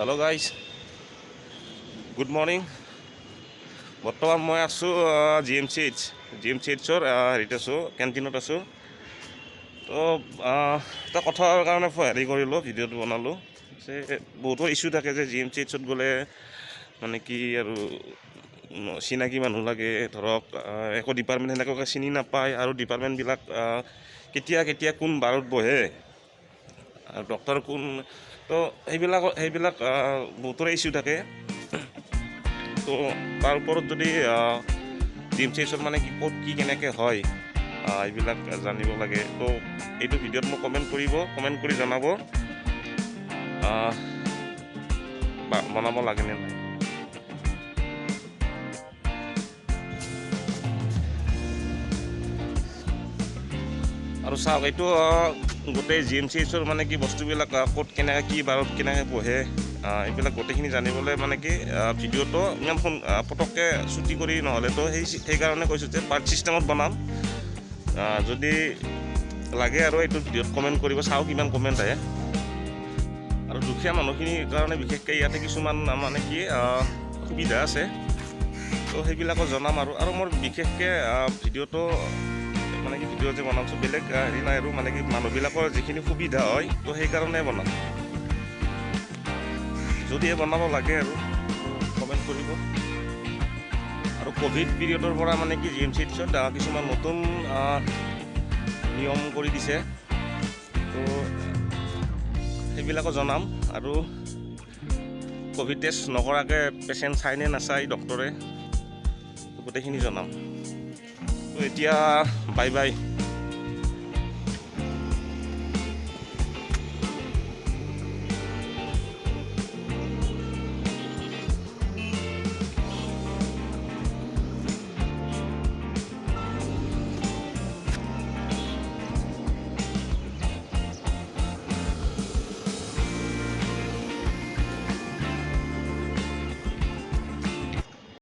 Hello' guys, good morning. বৰ্তমান মই আছোঁ জিএমচিএইচ, জিএমচিএইচৰ হেৰিত আছোঁ, কেণ্টিনত আছোঁ। তো এটা কথাৰ কাৰণে হেৰি কৰিলোঁ, ভিডিঅ'টো বনালোঁ যে বহুতৰ ইছ্যু থাকে যে জিএমচিএইচত গ'লে মানে কি আৰু চিনাকি মানুহ লাগে। ধৰক একো ডিপাৰ্টমেণ্ট সেনেকুৱাকৈ চিনি নাপায় আৰু ডিপাৰ্টমেণ্টবিলাক কেতিয়া কেতিয়া কোন বাৰত বহে আৰু ডক্টৰ কোন, তো সেইবিলাক সেইবিলাক বহুতৰে ইছ্যু থাকে। তো তাৰ ওপৰত যদি জিএমচিএইচত মানে কি, ক'ত কি কেনেকৈ হয়, এইবিলাক জানিব লাগে। তো এইটো ভিডিঅ'ত মোক কমেণ্ট কৰিব, কমেণ্ট কৰি জনাব বনাব লাগেনে নাই। আৰু চাওক, এইটো গোটেই জিএমচিএইচৰ মানে কি বস্তুবিলাক, ক'ত কেনেকৈ কি বাৰত কেনেকৈ বহে, এইবিলাক গোটেইখিনি জানিবলৈ মানে কি, ভিডিঅ'টো ইমান পটককৈ ছুটি কৰি নহ'লে, তো সেইকাৰণে কৈছোঁ যে পাৰ্ট ছিষ্টেমত বনাম। যদি লাগে আৰু এইটো ভিডিঅ'ত কমেণ্ট কৰিব, চাওঁ কিমান কমেণ্ট আহে। আৰু দুখীয়া মানুহখিনিৰ কাৰণে বিশেষকৈ ইয়াতে কিছুমান মানে কি, সুবিধা আছে, তো সেইবিলাকো জনাম। আৰু আৰু মোৰ বিশেষকৈ ভিডিঅ'টো মানে কি ভিডিঅ' যে বনামছোঁ, বেলেগ হেৰি নাই আৰু মানে কি মানুহবিলাকৰ যিখিনি সুবিধা হয়, তো সেইকাৰণে বনাম। যদিহে বনাব লাগে আৰু কমেণ্ট কৰিব। আৰু ক'ভিড পিৰিয়ডৰ পৰা মানে কি জিএমচিএইচত কিছুমান নতুন নিয়ম কৰি দিছে, তো সেইবিলাকো জনাম। আৰু ক'ভিড টেষ্ট নকৰাকৈ পেচেণ্ট চায় নে নাচায় ডক্টৰে, গোটেইখিনি জনাম। তো এতিয়া বাই বাই।